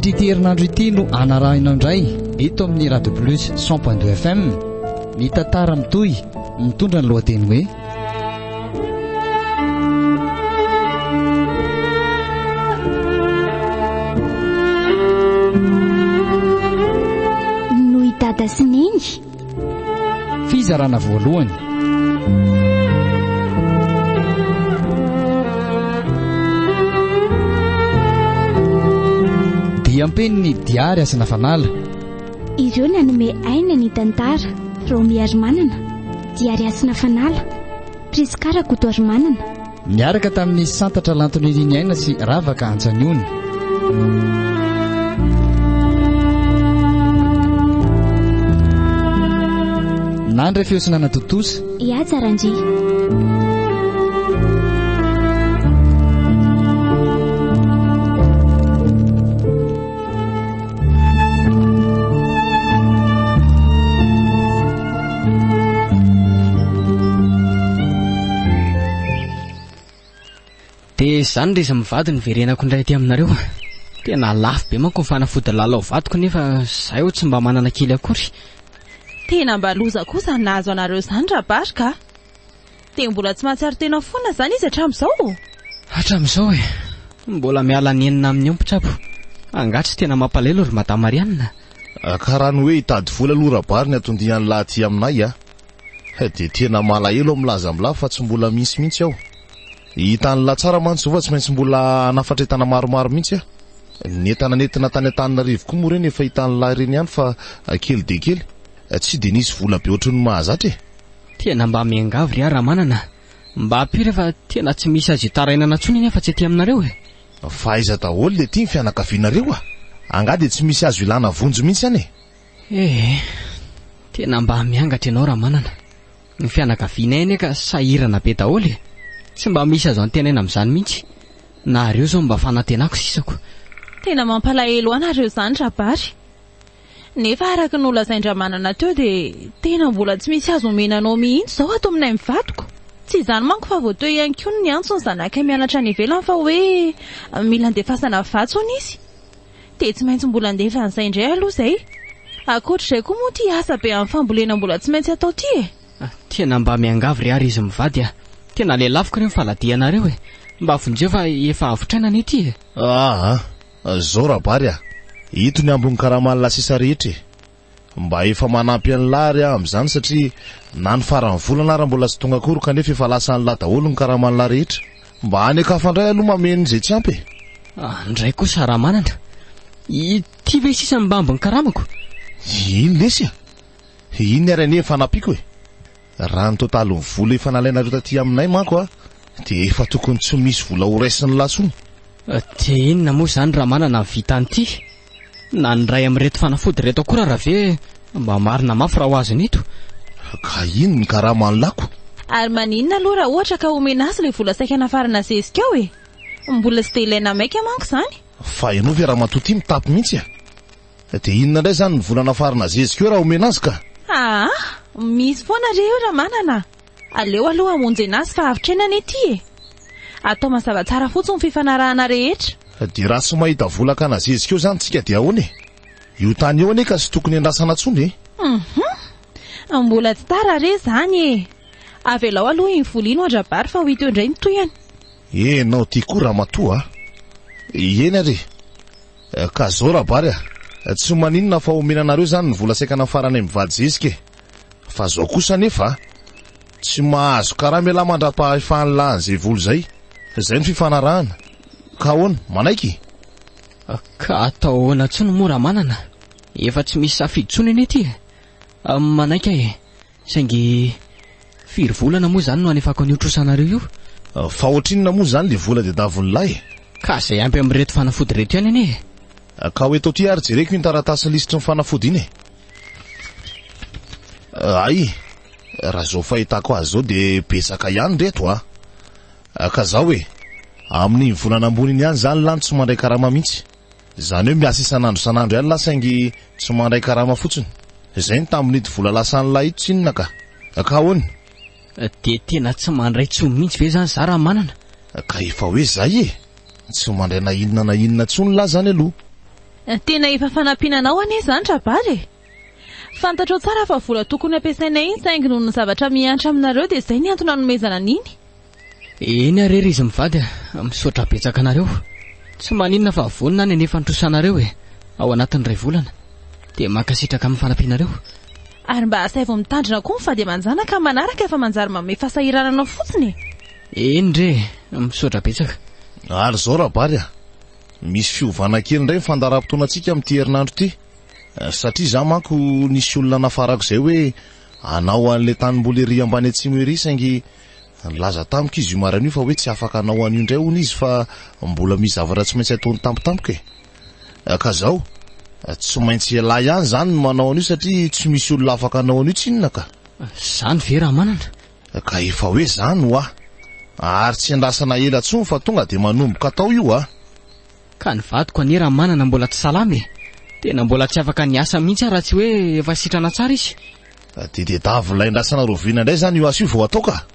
Mandritra ity herinandro ity no hanarahinao indray eto amin'ny Radio Plus 100.2 FM ny tantara mitohy mitondra ny lohateny hoe Noho i Dada sy Neny. Fizarana voalohany. Diam-penin'ny Diary Hasina Fanala. Ireo nanome aina ny tantara, Romiarimanana, Diary Hasina Fanala, Prisca Rakotoarimanana. Niaraka tamin'ny Santatra Lantoniriniaina sy Ravaka Antsaniony. Nandre feo sy nanatontosa. Ihaja Randria. Dia izany ry izy mivady no verenako indray aty aminareo. Tena lafo be manko ny fanafody lalao vadiko nefa izaho tsy mba manana kely akory. Tena mba loza koa izany nahazo anareo izany Rabary ka! Dia mbola tsy mahatsiaro tena foana izany izy hatramin'izao? Hatramin'izao e! Mbola miala nenina amin'ny eo mpitsabo. Angaha tsy tena mampalahelo ry Madame Marianne? Ka raha ny hoe hitady vola aloha Rabary ny anton-dian'lah aty aminay a! Dia tena malahelo aho milaza amin'lah fa tsy mbola misy mihitsy aho. Hitan'lah tsara mantsy izao fa tsy maintsy mbola hanafatra entana maromaro mihitsy aho. Ny entana nentina tany Antananarivo koa moa ireny efa hitan'lah ireny ihany fa kely dia kely. Tsy dia nisy vola be ohatry ny mahazatra e! Tena mba miangavy ry ahy Ramanana, mba ampio re fa tena tsy misy azo itarainana intsony anie fa tsy aty aminareo e! Fa aiza daholo le ty ny fianakavianareo a! Angaha dia tsy misy azo ilana vonjy mihitsy any e! Ee, tena mba miangatra ianao Ramanana. Ny fianakavianay anie ka sahirana be daholo e! Tsy mba misy azo antenaina amin'izany mihitsy. Nareo izao no mba fanantenako sisako. Tena mampalahelo ahy nareo izany Rabary. Nefa araka ny nolazain-dRamanana teo dia tena mbola tsy misy azo omena anao mihitsy izao ato aminay mivadiko. Tsy izany manko fa vao teo ihany koa no niantso ny zanakay mianatra any ivelany fa hoe mila andefasana vatsy hono izy. Dia tsy maintsy mbola andefa an'izay indray aloha izay. Ankoatr'izay koa moa ity asa be amin'ny fambolena mbola tsy maintsy atao ity e. Tena mba miangavy ry ary izy mivady a! Tena lelafiko re ny faladianareo e! Mba vonjeo fa efa avotraina anie ity e! Aa! Zao Rabary a! Ito ny ambin'ny karaman'lah sisa rehetra e! Mba efa manampy an'lah ary aho amin'izany satria na ny faran'ny volana ara mbola tsy tonga akory kanefa efa lasan'lah daholo ny karaman'lah rehetra. Mba any an-kafa indray aloha mameno izay tsy ampy e! Andray kosa Ramanana! Ity ve sisa no mba ambin'ny karamako? Iny lesy a! Iny ary anie ny fanampiako e! Raha ny totalin'ny vola efa nalainareo taty aminay manko a, dia efa tokony tsy misy vola ho raisin'lah tsony. Dia inona moa izany raha manana ny vita an'ity? Na ny iray amin'ireto fanafody ireto akory ara ve mba marina mafy raha ho azon'ito? Ka inn ny karaman'lah ko? Ary maninona aloha raha ohatra ka omena azy ilay vola saika nafarana zezika ao e? Mbola tsy dia ilaina maika manko izany. Fa ianao ve ramatoa ity mitapy mihitsy a? Dia inona indray izany ny vola nafarana zezika eo raha omena azy ka? Aa! Misy foana re eo Ramanana a! Aleo aloha hamonjena azy fa avotra anie ity e! Atao mazava tsara fotsiny ny fifanarahana rehetra. Dia raha tsy mahita vola hakana zezika eo izany tsika dia ahoana e? Io tany io anie ka tsy tokony andrasana intsony e! Hum! Mbola tsy tara re izany e! Avelao aloha iny vola iny ho an-dRabary fa ho hita eo indray ny tohiny. Enao ty koa ramatoa a! Eny ary e! Ka zao Rabary a! Tsy maninona fa omena anareo zany ny vola saika nafaranay mivady zezika e! Fa zao kosa anefa a! Tsy mahazo karama ialahy mandrapahaefan'lah an'izay vola izay! Zay ny fifanarahana! Ka ahoana? Manaiky? Ka atao ahoana intsony moa Ramanana? Efa tsy misy safidy intsony anie ity e! Manaiky aho e! Saingy firy volana moa izany no hanefako an'io trosanareo io? Fa ohatrinona moa izany le vola diadavin'ilay e? Ka izay ampy amin'ireto fanafody ireto ihany anie e! Ka ho eto aty ary jereko iny taratasy lisitry ny fanafody iny e! Hay! Raha izao fahitako azy izao dia betsaka ihany ireto a! Ka zao e! Amin'iny volana ambony iny ihany izany lah no tsy mandray karama mihitsy. Izany hoe miasa isan'andro isan'andro ihany lahy saingy tsy mandray karama fotsiny. Izay ny tambin'ito vola lasan'lah ito tsinona ka. Ka ahoana? Dia tena tsy mandray tsony mihitsy ve izany za Ramanana? Ka efa hoe zay e! Tsy mandray na inona na inona tsony lah zany aloha. Tena efa fanampiana anao anie izany Rabary e! Fantatrao tsara fa vola tokony hampiasainay iny saingy noho ny zavatra mihantra aminareo dia izay ny antony nanomezana an'iny. Eny ary ry izy mivady a! Misaotra betsaka anareo. Tsy maninona fa vonona ny hanefa ny trosanareo e! Ao anatin'ny iray volana. Dia mankasitraka amin'ny fanampianareo. Ary mba asaivo mitandrina koa ny vady aman-janaka amin'ny manaraka fa manjary manome fahasahiranana anao fotsiny e! Eny re e! Misaotra betsaka. Ary izao Rabary a! Misy fiovana kely indray ny fandaharam-potoanantsika amin'ity herinandro ity. Satria izaho manko nisy olona nafarako izay hoe hanao an'ilay tanimboly ery ambany atsimo ery saingy nilaza tamiko izy io maraina io fa hoe tsy afaka hanao an'io indray hono izy fa mbola misy zavatra tsy maintsy ataony tampotampoka e. Ka zao, tsy maintsy ialahy ihany izany no manao an'io satria tsy misy olona afaka hanao an'io tsinona ka. Izany ve Ramanana? Ka efa hoe izany hoa. Ary tsy andrasana ela intsony fa tonga dia manomboka atao io a. Ka ny vadiko anie Ramanana mbola tsy salama e! Tena mbola tsy afaka niasa mihitsy aho raha tsy hoe efa sitrana tsara izy. Dia tedavina andrasana rahoviana indray izany io asa io vao atao ka!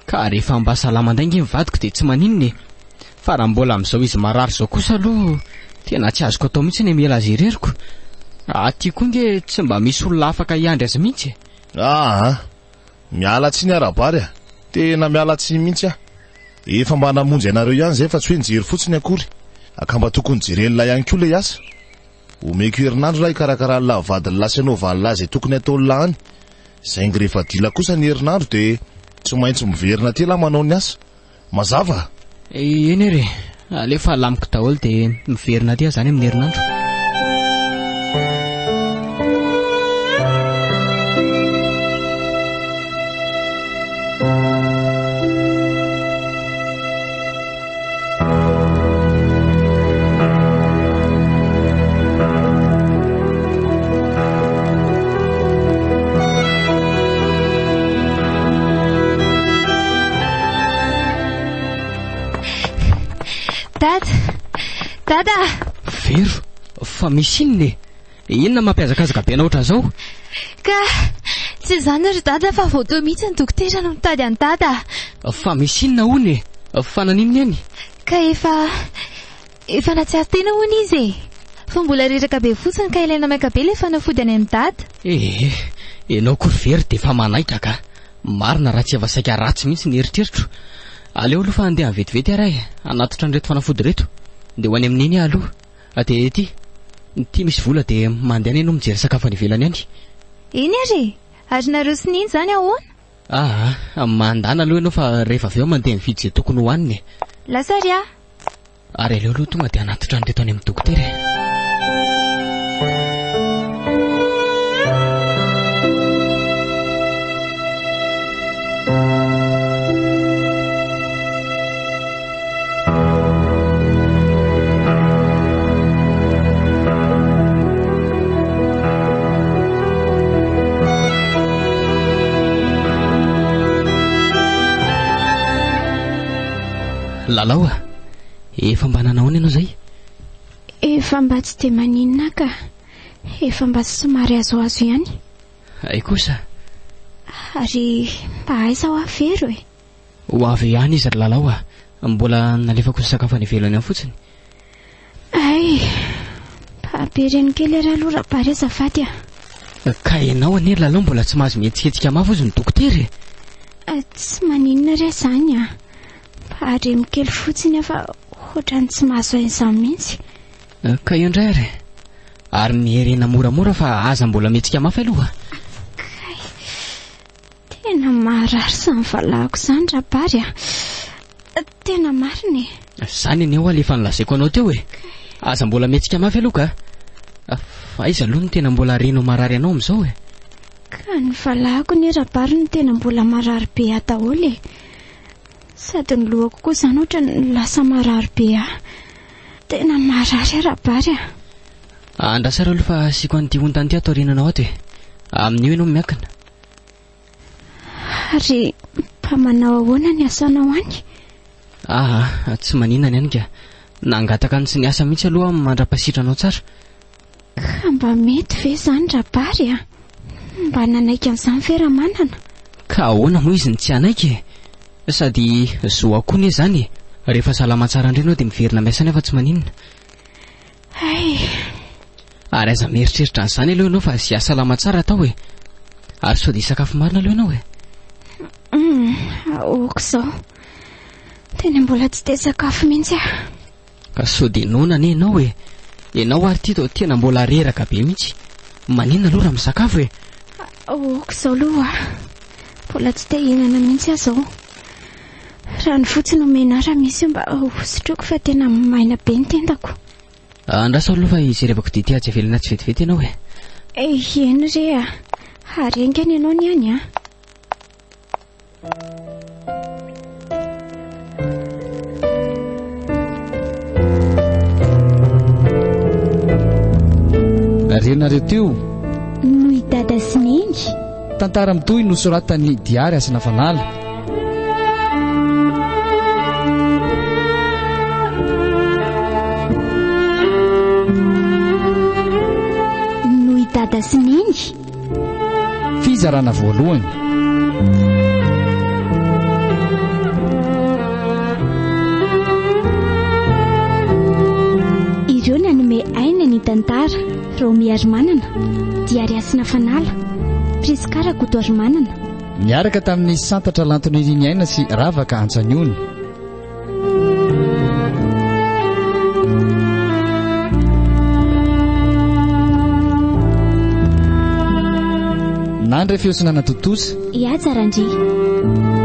Ka rehefa mba salama indray ange ny vadiko dia tsy maninona e! Fa raha mbola amin'izao izy marary izao kosa aloha tena tsy azoko atao mihitsy ny hamela azy ireriko. Aty koa ange tsy mba misy olona afaka hiandry azy mihitsy e! Aa! Miala tsiny aho Rabary a! Tena miala tsiny mihitsy aho. Efa mba namonjy anareo ihany izay fa tsy hoe nijery fotsiny akory. Ka mba tokony jeren'lah ihany koa ilay asa. Omeko herinandro lah hikarakaran'lah vadin'lah sy hanaovan'lah izay tokony hataon'lah any. Saingy rehefa dila kosa ny herinandro dia tsy maintsy miverina aty lah manao ny asa. Mazava? Eny ary e! Aleo fa alamiko daholo dia miverina aty aho izany amin'ny herinandro. Dada! Dada! Vero, fa misy inona e? Inona mampihazakazaka be anao ohatran'izao? Ka tsy izany ry dada fa vao teo mihitsy ny dokotera no nitady an'i dada. Fa misy inona hono e? Fa naninona eny? Ka efa efa nahatsiaro tena hono izy e. Fa mbola reraka be fotsiny ka ilaina maika be ilay fanafody any amin'i dada. Ee, ianao koa ry Very dia efa manaitra ka. Marina raha tsy efa saika ratsy mihitsy ny eritreritro. Aleo aloha fa handeha vetivety ary aho e, hanatitra an'ireto fanafody ireto. Dia ho any amin'i Neny aho aloha. Dia ity, ity misy vola dia mandehana ianao mijery sakafo any ivelany any. Eny ary e! Ary nareo sy Neny izany ahoana? Aa, mandana aloha ianao fa rehefa avy eo mandeha mividy izay tokony hohanina e. Lasa ary aho. Ary aleo aloha tonga dia hanatitra an'ireto any amin'ny dokotera e. Lalao a! Efa mba nanao ahoana ianao izay? Efa mba tsy dia maninona ka. Efa mba somary azoazo ihany. Hay kosa. Ary mba aiza hoa Vero e? Ho avy eo ihany izy ry Lalao a! Mbola nalefako nisakafo any ivelany any fotsiny. Hay! Mba avereno kely ary aloha Rabary azafady a! Ka ianao anie ry Lalao mbola tsy mahazo mihetsiketsika mafy hozy ny dokotera e! Tsy maninona re izany a! Mba aremo kely fotsiny aho fa ohatran'ny tsy mahazo aina izany mihitsy. Ka eo indray ary e! Ary miherena moramora fa aza mbola mihetsika mafy aloha. Kay! Tena marary izany valahako izany Rabary a! Tena marina e! Izany anie hoa le efa nolazaiko anao teo e! Aza mbola mihetsika mafy aloha ka! Fa aiza aloha no tena mbola renao marary anao amin'izao e? Ka ny valahako anie Rabary no tena mbola marary be ahy daholo e! Sady ny lohako koa izany ohatran'ny lasa marary be ahy. Tena marary aho Rabary a! Andraso ary aloha fa asiako an'ity ontana ity ato aoriananao ato e! Amin'io ianao miankina. Ary mba manao ahoana ny asanao any? Aa, tsy maninona ny any ka. Nangataka ny tsy niasa mihitsy aloha aho mandra-pasitranao tsara. Ka mba mety ve izany Rabary a? Mba nanaiky an'izany ve Ramanana? Ka ahoana moa izy no tsy hanaiky e? Sady zo akoho anie izany e! Rehefa salama tsara indray ianao dia miverina miasa any aho fa tsy maninona. Hay! Ary aza mieritreritra an'izany aloha ianao fa izay hahasalama tsara atao e. Ary sao dia hisakafo marina aloha ianao e? Hum, aoka izao. Tena mbola tsy te hisakafo mihitsy aho. Ka sao dia noana anie ianao e. Ianao ary ity toa tena mbola reraka be mihitsy. Maninona aloha raha misakafo e? Aoka izao aloha a. Mbola tsy te hihinana mihitsy aho izao. Rano fotsiny omena ahy raha misy mba hosotroiko fa tena maina be ny tendako. Andraso aloha fa hijerevako dite atsy ivelany atsy vetivety ianao e. Eny re a. Ary haingana ianao ny any a. Renareo teo. Noho i Dada sy Neny. Tantara mitohy nosoratan'i Diary Hasina Fanala. Noho i Dada sy Neny. Fizarana voalohany. Ireo nanome aina ny tantara, Raomiarimanana, Diary Hasina Fanala, Prisca Rakotoarimanana. Niaraka tamin'ny Santatra Lantoniriniaina sy Ravaka Antsaniony. Nandre feo sy nanatontosa. I Haja Randria.